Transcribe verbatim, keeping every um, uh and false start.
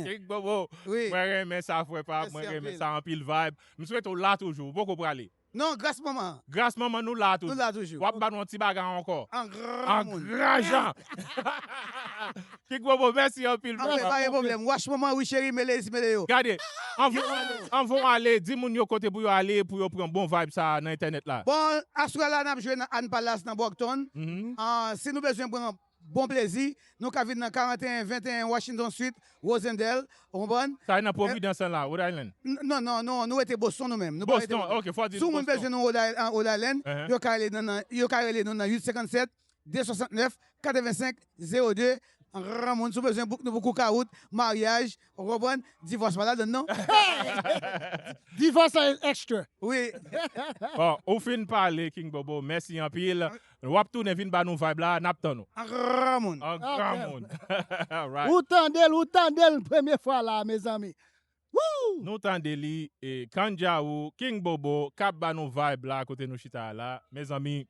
King Bobo. Wi. Mwen renmen sa, frè pa. Mwen renmen sa, anpil vibe. M swete w la toujou. Ou poko prale. Non, gras manman. Gras manman, nou la toujou. Nou la toujou. W ap ban nou yon ti bagay ankò. An gran moun. An gran jan. King Bobo, mèsi anpil. Anpil, pa gen pwoblèm. Wash manman, wi cheri, mele isi, mele yo. Gade, anvan w ale, anvan w ale, di moun yo kote pou yo ale, pou yo pran bon vibe sa nan entènèt la. Bon, aswè la, n ap jwe nan Ann Palace nan Brockton. Ah, si nou bezwen pran bon plezi, nou ka vin nan karanteyen venteyen Washington Street, Rosendale, ou konprann? Sa e nan Providence la, Rhode Island. Non, non, non, nou rete Boston nou menm. Nou pa rete Boston, ok, fò di Boston. Si yon moun bezwen nou Rhode Island, yo ka rele nou nan, yo ka rele nou nan uit senkannsèt, de swasantnèf, katrevensenk, zewo de. Granmoun, si w bezwen book nou pou kout ka wout, maryaj, ou konprann? Divòs pa ladann non. Divòs la extra. Wi. Bon, ou fin pale, King Bobo. Mèsi anpil. W ap tounen vin ba nou vibe la, n ap tann ou. An granmoun. An granmoun. Alright. Ou tande l, ou tande l premye fwa la, mezanmi. Woo! Nou tande li, e, Kandjawou, King Bobo, k ap ba nou vibe la, kote nou chita a la. Mezanmi,